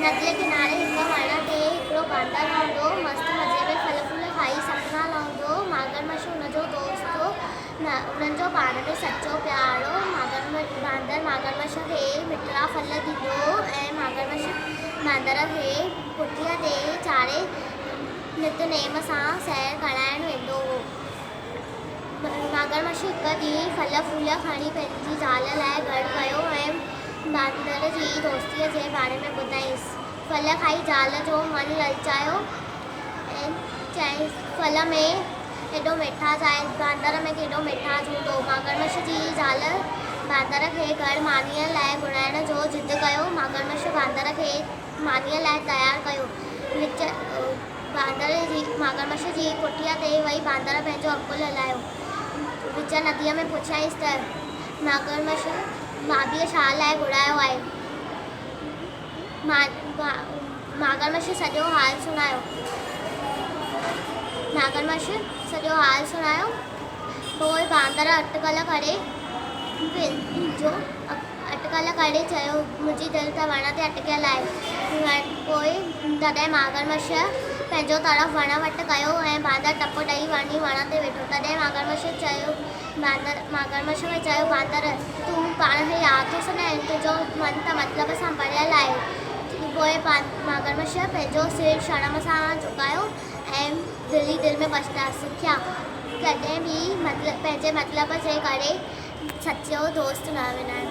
نديء ڪناري هڪ وڻ تي هڪڙو باندر رهندو هو. مست مزي ۾ ڦل ڦول کائي سپنا لهندو هو. ماگرمڇ هن جو دوست هو. انهن جو پاڻ ۾ سچو پيار هو. باندر ماگرمڇ کي مٺڙا ڦل ڏيندو هو ۽ ماگرمڇ باندر کي پٺيء تي چاڙهي نت نيم سان سير ڪرائڻ ويندو هو. ماگرمڇ هڪ ڏينهن ڦل ڦول کڻي پنهنجي زال لاء گهر ويو ۽ باندر جي دوستيء جي باري ۾ ٻڌائينس. ڦل کائي زال جو من للچايو ۽ چيائينس، ڦل ۾ ايڏو ميٺاج آهي، باندر ۾ ڪيڏو ميٺاج هوندو. ماگرمڇ جي زال باندر کي گهر مانيء لاء گهرائڻ جو ضد ڪيو. ماگرمڇ باندر کي مانيء لاء تيار ڪيو. وچ باندر جي ماگرمڇ جي پٺيء تي ويهي باندر پنهنجو عقل هلايو. وچ نديء ۾ پڇيائينس ته، ماگرمڇ ماضيء ڇا لاء گهرايو آهي؟ ماگرمڇ سڄو حال سڻايو. ماگرمڇ سڄو حال سڻايو. پوء باندر اٽڪل ڪري پنهنجو اٽڪل ڪري چيو، منهنجي دل ته وڻ تي اٽڪيل آهي. پوء تڏهن ماگرمڇ پنهنجو طرف وڻ وٽ ڪيو ۽ باندر ٽپ ڏئي وڃي وڻ تي ويٺو. تڏهن ماگرمڇ چيو، باندر ماگرمڇ کي چيو، باندر! تون پاڻ کي يار ٿو سڏائين، تنهنجو من ته مطلب سان ڀريل آهي. پوء ماگرمڇ پنهنجو سر شرم سان جهڪايو ۽ دل ئي دل ۾ پڇتايو، سکيا ڪڏهن به مطلب پنهنجي مطلب جي ڪري سچو دوست نه وڃائڻ.